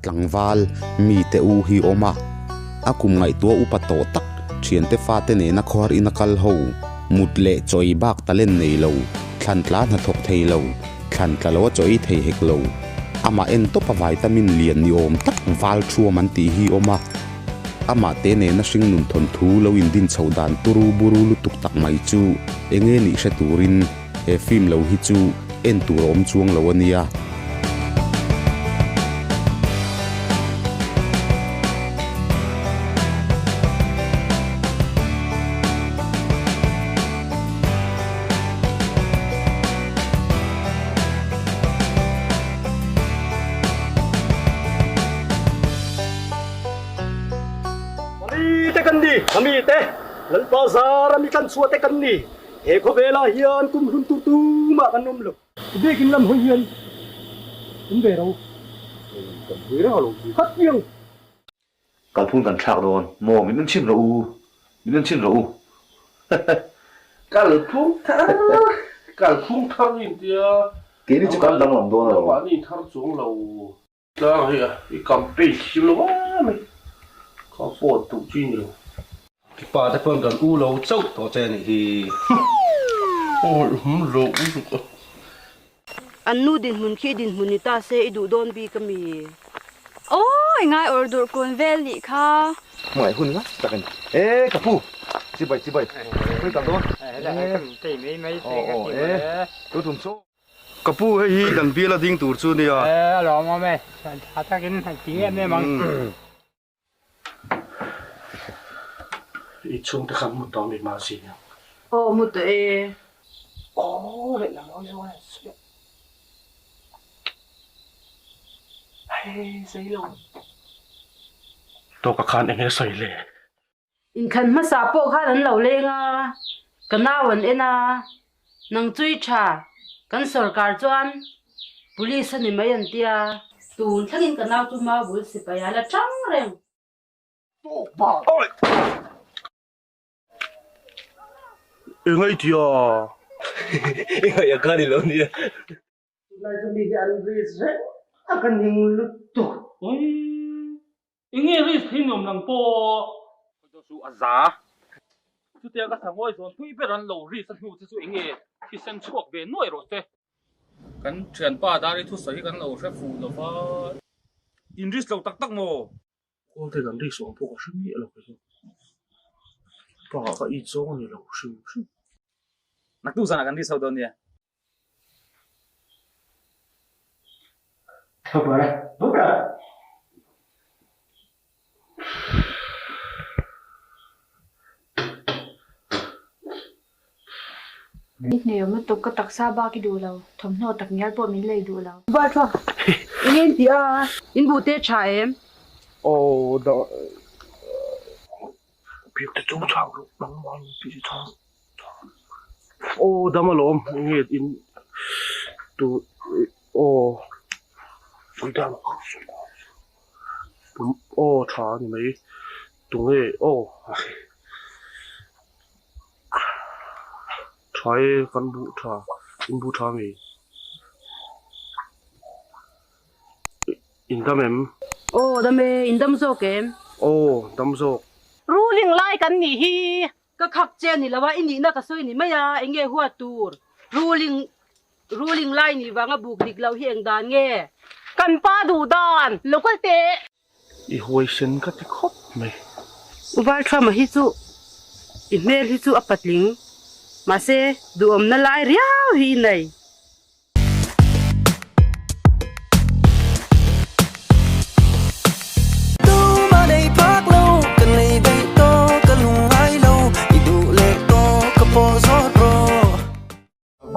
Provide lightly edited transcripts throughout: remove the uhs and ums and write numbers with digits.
tlangval mi te u hi awm a, a kum ngaihtuah upa tawh tak thiante fate nena khawhar ina kal ho, mut leh chawi bak talent nei lo, thlan tla hnathawk thei lo, thlan tla lo a chawi thei hek lo, amah en tawp a vitamin lian ni awm tak val thuam an tih hi awm a, amah te nena hringnun thawnthu lo indin chhoh dan turu buru lutuk tak mai chu enge nih hre turin he film lo hi chu en tur a awm chuang lo a nia. Mami te kan ni, mami te, Lalpa zara mi tlanchhuah te kan ni. He khawvelah hian kum hlun tur tumah kan awm lo. Biakin lam hawi hian in ve ro. Kan hui reng alo ti khat piang. Kalphung kan thlak dawn maw min en chhin rawh u, min en chhin rawh u. Kalphung thar, kalphung thar in tia. Keini chu kan danglam dawn alo. Mahni thar chuang lo. Tlang hi a i campaign thim lo a mai kha phone duh chi ni lo. I pa te pawn kan u lo chauh tawh che anih hi. Awi hum lo lutuk a. An nu dinhmun khi i dinhmun ni ta se i duh dawn bik ami? Awi ngai awr dur kun vel nih kha. Hmangaih hun ngat tak a ni. E ka pu! Chibai chibai. Khawi kal dawn? Aw aw e. Tu thum saw. Ka pu hei hi kan bial a ding tur chu nia. E a lawm awm e, tha takin han ti em em ang. I chhungte khan mut tawh mi mahse nia. Aw mu tawh e. Aw lehlam hawi zawng a sawi a. Hei zei lo. Tawka khan enge sawi le? Inthlan hmasa pawh khan an lo leng a, ka nau an en a, nang chui tha, kan sorkar chuan police a ni mai an tia. Tun thlengin ka nau chu mau bul sipai a la tang reng. Engai tia? Engai a ka ni lo nia. Tunlai chu mi hi an risk reng a ka ning lutuk. Oi, enge risk hi nuam lang pawh. Khaw chu a za. Chutia ka sangawi zawn pui ber an lo risk a hnu che chu enge thisen chhuak ve nuai rawh se. Kan thianpa Dari thusawi hi kan lo hre fuh lo va. In risk lo tak tak maw? Kawl te kan risk awm pawh ka hre miah lo kei chu. Bakah ka it zawng a ni lo hrim hrim. Naktuk zanah kan risk ho dawn nia. I hne lutuk ka taksa bak i duh lo, thawmhnaw tak ngial pawh min lei duh lo. Val tha eng en tih a, in buh te tha em? Aw da biak te chu chau loh nangmah in tih chu Aw dam alawm enge in tu aw dam aw tha a ni mai tunge aw tha e kan buh tha in buh tha ami in dam em? Aw dam e in dam zawk em? Aw dam zawk. Ruling lai kan nih hi. Ka khak che ni lo a, i nihna ka sawi ni mai a, eng nge huat tur? Ruling ruling lai nih vanga buk dik loh hi eng dan nge? Kan pa duh dan lo kal teh. I huaisen ka ti khawp mai. U Valthama hi chu i hmel hi chu a patling, mahse duhawmna lai riau hi i nei.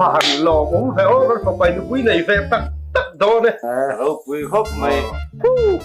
Va han lawm awm ve aw kan fapa in nupui nei ve tak tak dawn e. Ropui khawp mai. Huu.